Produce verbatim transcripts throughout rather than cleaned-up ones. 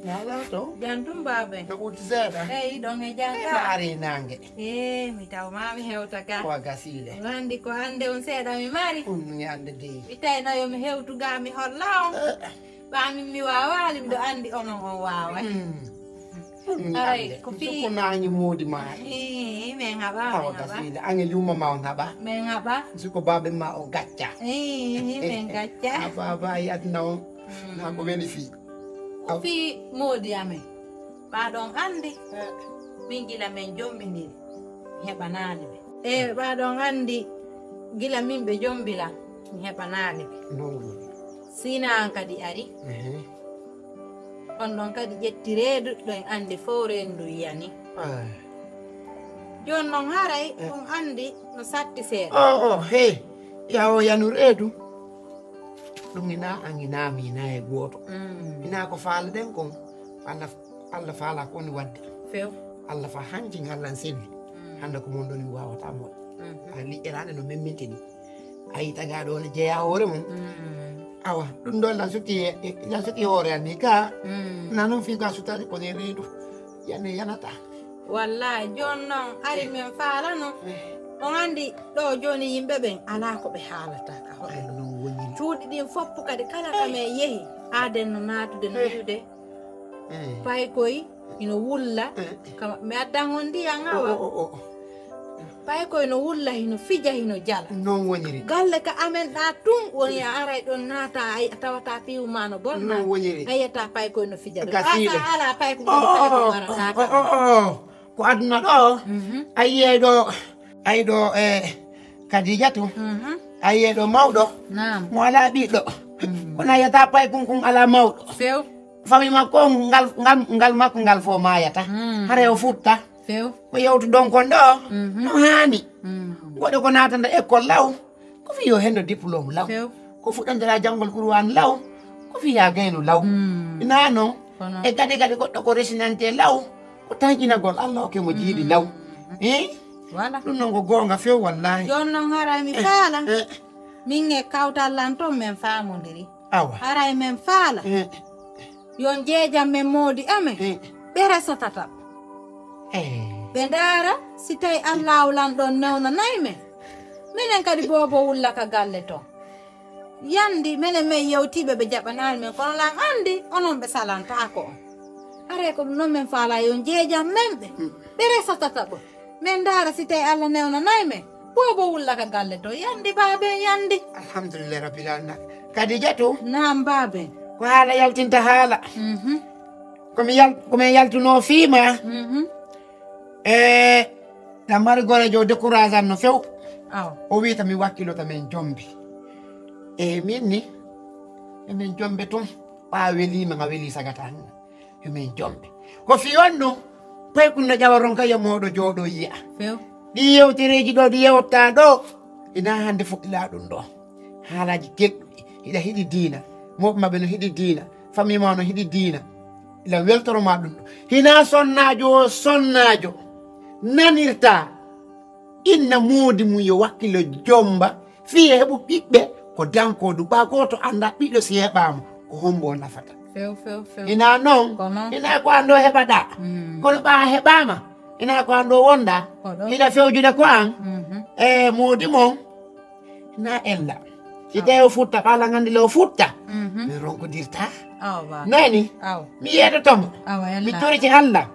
Ala to. Jan tum babe. No ɓurti seeɗa. Eyi, ɗon e jan ka. Ari nange. Eh, mi taw ma mi hewta ka. Ko a gasiile. Wandi ko hande on seeɗa mi mari. Un mi ande dey. Mi tawno yo mi hewtu ga mi holla on. Eh. Ba min mi wawaali miɗo andi onon on wawa. Hmm. Un mi Aray, ande. Ko fii- Ko nangi moodi ma. Eh, men haɓa, Awa men haɓa. Gasiile. Ange yumma ma on haɓa. Men haɓa. Suko babe ma o gacca. Eh, men gacca. Aba, aba, yadna on. Mm. Na ko weli fii. Ko fii moodi amen. Ɓa ɗon anndi, eh, min gila men jommbindiri, mi heɓanaali ɓe. E ɓa ɗon anndi, gila min ɓe jommbila, mi heɓanaali ɓe. Non woni. Sina an kadi ari. Ehe. On ɗon kadi ƴetti reedu, ɗon anndi fof reendu yiyani. Ah. Jooni noon haray, eh, on anndi no satti seeɗa. Oh, oh, hey. Yawo yanu reedu. Ɗum ina an ina mi ina e gooto. Mm. Ina ko faalaɗen kon, Allah, Allah faala ko woni waɗde. Few. Allah fa hanji ngallan selli. Mm. Hannde ko mon ɗoni wawata moɗ. Mm. A liƴƴeraande no memminti ni. A yi tagaaɗo wona jeya hoore mum. Mm. Awa, ɗum ɗon lan sutti, lan sutti hoore an ni ka. Mm. Na noon fii ko a suttaade ko ne reedu. Yane yanata. Wallahi, jooni noon ari men faalano. Eh. On anndi ɗo jooni yimɓe ɓen alaa ko ɓe haalata ka hoɗo. Ay, ɗo. Non woniri. Cuuɗi ɗin fof kadi kala ka men yehi, aaden no naatude no, eh, wi'ude. Eh. Paykoy hino wulla. Eh. Kama, mi addan on ndiyan awa. O, o, o, o. Paykoy no wulla, hino fija, hino jala. Non woniri. Galle ka amen ɗa tun woni a aray ɗon naata, ay, a tawata piiwu ma no bonna. Non woniri. A yiyata paykoy no fija ɗo. Gasiiɗe. Asa ala paykoy, o, o, paykoy o, warata o, ka. O, o, o. Ko aduna ɗo, mhm, a yiyay ɗo, ay ɗo, eh, Kadijatu. Mhm. A yiyay ɗo mawɗo. Naam. Mo ala ɓiɗɗo. Mm. Kono a yiyata paykun kun ala mawɗo. Few. Fami makko ngal, ngal, ngal makko ngal fo mayata. Mm. Hare o futta. Few. Ko yewtuɗon kon ɗo, mhm, no haani. Mm. Goɗɗo ko naatanda école law, ko fii yo hendo diplôme law. Few. Ko fuɗɗandira janngol Qur'an law, ko fii ya gaynu law. Mm. Ina no, kono e gade gade goɗɗo ko resinante law, ko tanƴinagol Allah o ke mo jiiɗi law. Mm. Eh? Voilà. Ɗum noon ko goonga few wallahi. Jooni noon haray mi, eh, faala. Eh. Min e kawtal lan toon men faamondiri. Awa. Haray men faala. Eh. Yo jeejam men moodi amen. Eh. Ɓe resa tataɓo. Eh. Ɓe ndaara si tawi Allaahu lan ɗon newnanay men. Minen kadi boobo wulla ka galle ton. Yandi minen men yewtiiɓe ɓe jaɓanaali men, kono lan anndi onon ɓe salantaako on. Haray ko ɗum noon men faala yo jeejam men ɓe. Mm. Ɓe resa tataɓo. Men ndaara si tawi Allah newnanay men. Boobo wulla ka galle to. Yandi baaben yandi. Alhamdulillahi rabbil alamin. Kadijatu. Naam baaben. Ko haala yaltinta haala. Mhm. Ko mi yal-, ko min yaltunoo fii ma. Mhm. E, ɗam mari goreejo o décourage an no few. Aw. O wiita mi wakkilota men jombi. E, min ni, emin jombe tun. Ɓa weliima, nga weli sagata. Emin jombe. Ko fii on ɗum, paykun no ƴawa ronka yo mooɗo jooɗo yi'a. Few. Ɗi yewtereeji ɗo, ɗi yewta ɗo, ina hannde fuɗɗila ɗum ɗo. Haalaaji keɗɗuɗi, hiɗa hiɗi diina. Mooɓe maɓɓe no hiɗi diina. Famille ma no hiɗi diina. Ila weltoro ma ɗum ɗo. Hina sonnaajo o sonnaajo nanirta inna moodi mum yo wakkilo jomba fii e heɓu ɓiɓɓe ko danko ɗum. Ɓa gooto annda ɓiɗɗo si heɓaama ko hombo o nafata. Few, few, few. Ina noon, ko noon. Ina ko an ɗo heɓaɗa. Mm. Kono ɓa heɓaama, ina ko an ɗo wonɗa. Ko ɗo. Ina fewjude ko an. Mhm. E moodi mon, na ella. Si tawi o futta, ɓa la nganndi le o futta. Mhm. Mi ronkodirta. Awa, ba. Nani? Awa. Mi yeedotomo. Awa, ella. Mi toriti Allah.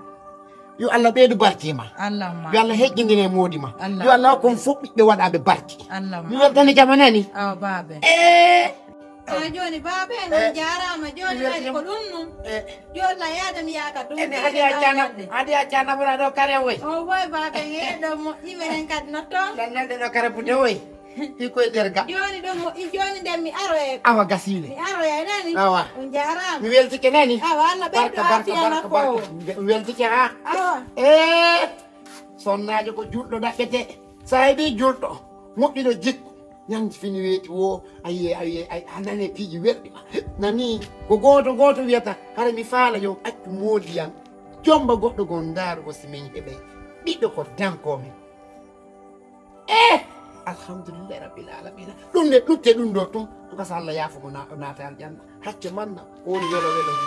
Yo Allah ɓeydu barke ma. Allahumma. Yo Allah heƴƴindine moodi ma. Allah. Yo Allah hokku on fof ɓiɓɓe waɗaaɓe barke. Allahumma. Mi weltani jama nani? Awa baabe. Eh. A jooni baabe, eh, on jaaraama. Jooni mi weltani ko ɗum ɗum. Eh. Jooni la yaada mi yaaka ɗum. Ene hadi a cana, hadi a cana ɓura ɗo kare woy. O woy baabe, ngeɗo moƴƴi menen kadi no toon. Lallande ɗo kare bunde woy. Ɓikkoy nder ga. Jooni ɗum moƴƴi, jooni nden mi aroye. Awa gasiile. Mi aroye nani? Awa. On jaaraama. Mi weltike nani? Awa, Allah ɓeydu barka, barka, aafiya barka, makko barka. O. Mi weltike ha. Awa. Eh, sonnaajo ko julɗo ɗaɓɓete. Sa heɓi julɗo, moƴƴuɗo jikku. Ñande fini weeti wo, ayi, ayi, ayi, a nane piiji welɗi ma. Nani, ko gooto, gooto wiyata, hara mi faala yo accu moodi yan. Jomba goɗɗo goo ndaarugol si min heɓay. Ɓiɗɗo ko danko men. Eh! Alhamdulillahi rabbil alamina. Ɗum ne ɗutte ɗum ɗo tun. Gasa Allah yaafo mo na-, o naata aljanna. Hacce manna. Ko woni welo welo ni.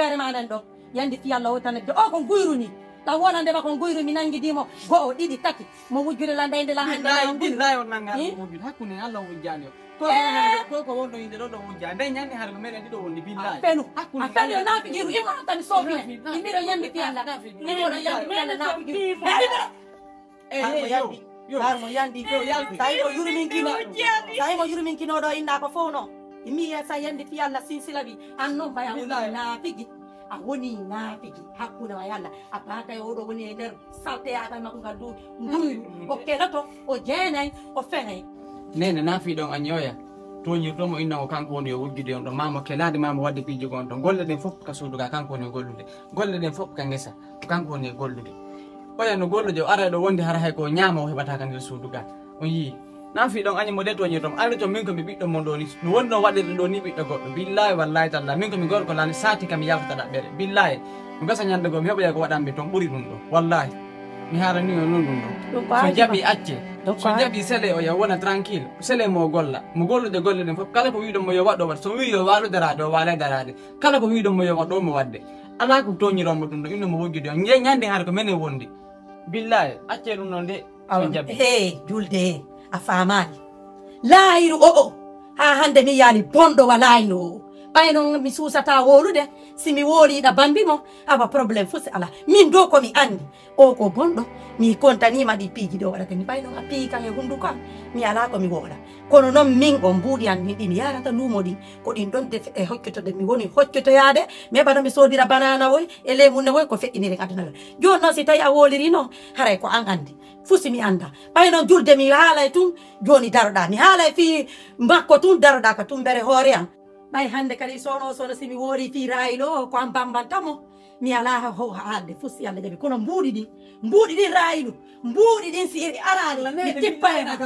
mbere ma nen ɗo. Yandi fi Allah o tan de o ko guyru ni. Ɗa wona nde ba ko guyru mi nangi dimo. Go'o, ɗiɗi, tati. Mo wujjude la ndayde la hande la guyru. Billahi on nanga wujjude. Hakkunde Allah wujjani. Ko ko wonɗo inde ɗo ɗo wujja. Nde ñande har ko meɗen ɗiɗo wondi billahi. Fenu. A fenu na fi giru imo tan so fi. Imiro yandi fi Allah. Imiro yandi fi Allah na fi giru. Har mo yandi. Har mo yandi. Tawi mo yurminkino. Tawi mo yurminkino ɗo inna ko fof no. Imi yesa yandi fi Allah sinsila wi. An noon baya woni naafigi. A woni naafigi. Hakkunde wa yalla. A baaka e oɗo woni e nder salteyaagal makko ngal du. Nduyru. O keloto. O jeenay. O fenay. Nene nafi ɗon a ñooya. Toñirtomo inna ko kanko woni yo wujjude on ɗo mamo kelade mamo wadde piiji gon ɗo golle ɗen fof ka suudu ga kanko woni gollude. Golle ɗen fof ka ngesa ko kanko woni e gollude. Oya no gollude o ara ɗo wonde hara hay ko ñaama o heɓata ka nder suudu ga. On yii. Nan fii ɗon añi mo de toñirtom ari to min ko mi ɓiɗɗo mon ɗo ni no woni no waɗirde ɗo ni ɓiɗɗo goɗɗo billahi wallahi talla min ko mi gorko lani sati kam yaltata ɗaɓɓere billahi. Ko gasa ñande goo mi heɓoya ko waɗanmi toon ɓuri ɗum ɗo wallahi. Mi harani o noon ɗum ɗo so jaɓi acce so jaɓi sele o ya wona tranquille sele mo golla mo gollude golle ɗen fof kala ko wiɗon mo yo waɗo waɗ so wi yo waɗo daraade o waale daraade. Kala ko wiɗon mo yo waɗo mo waɗde. Alaa ko tooñiron mo ɗum ɗo inno mo wojjude on ñande hara ko menen wondi. Billahi acce ɗum ɗon de. Awa ee julde ee a faamaali. Laayiru o'o haa hannde mi yaali bonɗo wa laayino o'o. Ɓay noon mi suusataa woolude si mi wooliiɗa bambi mo. Awa problème fof si alaa min dow ko mi anndi. O ko bonɗo mi kontaniima ɗi piiji ɗo waɗata ni ɓay noon a piyi kam e hunnduko am. Mi alaa ko mi woola kono noon min on mbuuɗi an min ɗi mi yarata luumo ɗi. Ko ɗin ɗon defe e hoccoto de mi woni hoccotoyaade mi heɓa no mi soodira banana woy e leemunne woy ko feƴƴiniren aduna ɗo. Jooni noon si tawi a wooliri noon haray ko an anndi. Fuu si mi annda ɓay noon julde mi haalay tun. Jooni daroɗaa mi haalay fii makko tun daroɗaa ka tun mbere hoore am. Ɓay hannde kadi soono soono si mi wooli fii raayilo o ko an bambanta mo. Mi alaa ho haalde fuu si Allah jaɓi kono mbuuɗi ɗin mbuuɗi ɗin raayilu. Mbuuɗi ɗin si iri araali mi tippa e ma.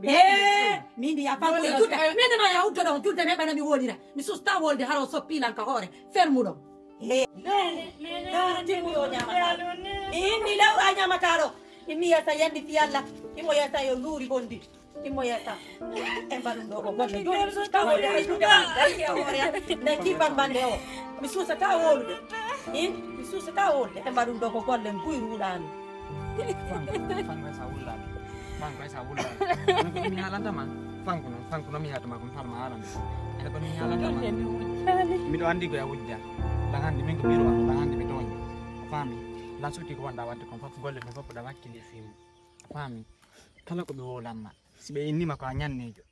Ee min mbiya fanko e juɗɗe. Min ma ya uddo ɗon julde mi heɓana mi woolira. Mi susta wolde haro soppilan ka hoore fermuɗo. Ee. Timmuyo ñamata. Mi inni lewra ñamata ɗo. Immi yesa yandi fi Allah. Imo yesa yo luuri bondi. Immo yesa. E mbaɗum ɗo ko golle. Tawa de ay juɗe ma. Darki e hoore am. Nde ki bambande o. Mi suusata wolude. In mi suusata wolude. E mbaɗum ɗo ko golle nguy ruuɗaani. Fanko sa wullaɓe fanko sa wullaɓe mi haalantama fanko noon fanko noon mi yaatuma ko mi falma haalande ene ko mi haalantama miɗo anndi koye a wujja lan hannde min ko biro am lan hannde mi tooñi a faami lan suuti ko wonɗa wadde kon fof golle ɗum fof ɗa wakkili e fimu a faami kala ko ɓe wowlanma si ɓe innima ko a ñannejo